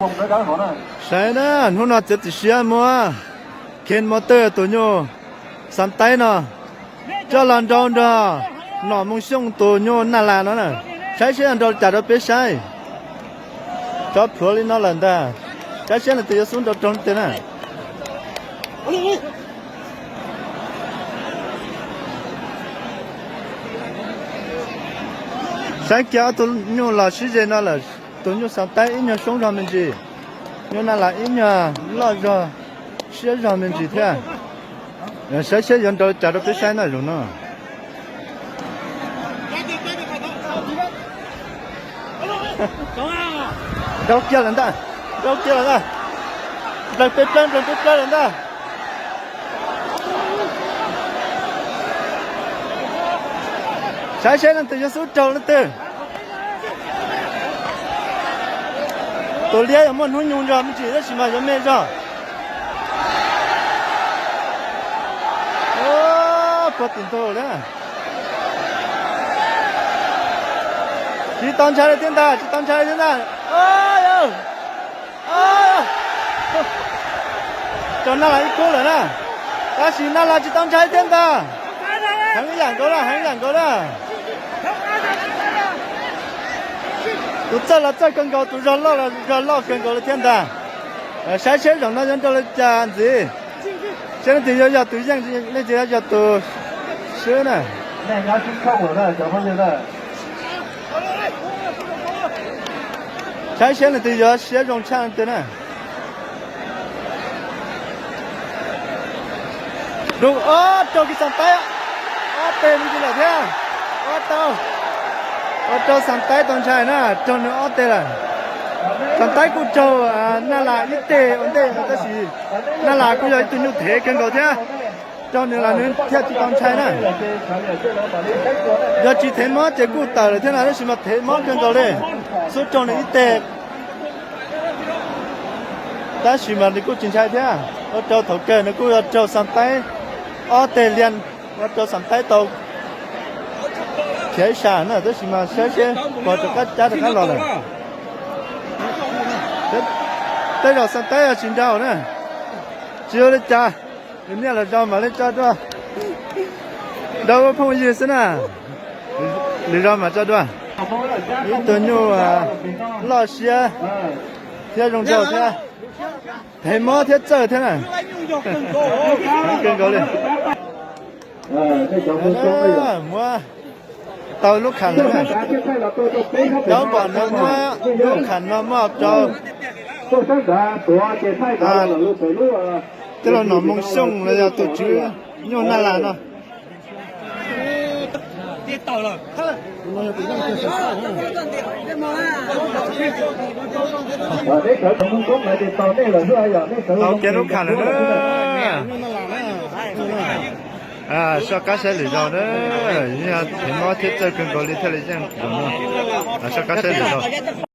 Saib na, hnub no txiav txim siab muab Khees Mos Tawj tus nyuj Xav Taib no coj los nrau nrog Nom Moo Xyooj tus nyuj Naj Las no na. Saib seb yog nrau li cas rau peb saib. Tso plhuav li no lawm ntag. Saib seb leej twg yuav xub nrau raug leej twg na. Saib kiag ob tug nyuj los sib ze no lawm, tus nyuj Xav Taib ib nyuag xyoob zog me ntsis, nyuj Naj Las ib nyuag loj zog, siab zog me ntsis thiab. Saib seb yuav nrau li cas rau peb saib na zaum no. Nrau kiag lawm ntag, nrau kiag lawm ntag. Nplawg peb plawg, nplawg peb plawg lawm ntag. Saib seb leej twg yuav xub raug leej twg. Tus liab yuav muaj hnub nyoog zog me ntsis tab sis mas yuav me zog. Puag tim ntug na. Tsis tau ntshai li thiab ntag, tsis tau ntshai li thiab ntag. Raug Naj Las ib khub lawm na, tab sis Naj Las tsis tau ntshai thiab ntag. Heev yam nkaus na, heev yam nkaus na. Tus txawj los txawj kawg nkaus, tus zog loj los zog loj kawg nkaus li thiab ntag. Saib seb zaum no yuav nrau li cas ntxiv. Seb leej twg yuav yog tus yeej, leej twg yuav yog tus swb na. Saib seb leej twg yuav siab zoo tshaj leej twg na. Rau ob raug kiag Xav Taib ob teg me ntsis lawm thiab. Ua rau, ua rau Xav Taib tau ntshai na, raug nws ob teg lawm. Xav Taib kuj raug Naj Las ib teg ua ntej no tab sis Naj Las kuj yog ib tug nyuj thev kawg nkaus thiab, raug nws los nws thiaj tsis tau ntshai na. Yog tsis thev mob ces kuj tawm lawm thiab na, tab sis mas thev mob kawg nkaus li, xub raug nws ib teg. Tab sis mas nws kuj tsis ntshai thiab, ua rau thaum kawg nws kuj yuav raug Xav Taib ob teg liag, ua rau Xav Taib tau khiav ib sab na, tab sis mas saib seb pog rov qab cab rov qab los lawm. Tej zaum Xav Taib tsis nrau na, tsis ua li cas, nws niaj los zaus mam li tso dua. Nrau ua phooj ywg xwb na, lwm zaus mam tso dua. Ib tug nyuj loj siab thiab zoo nraug thiab, thev mob thiab txawj thiab na. Kawg nkaus li. Muab tau lub kham lawm na. Cov npom no muab lub kham no muab rau tij laug Nom Moo Xyooj los yog tus tswv nyuj Naj Las no. Tau kiag lub kham lawm na. Soj qab saib lwm zaus na. Yog thev mob thiab txawj kawg nkaus li thiaj li yeej zaum no. Soj qab saib lwm zaus.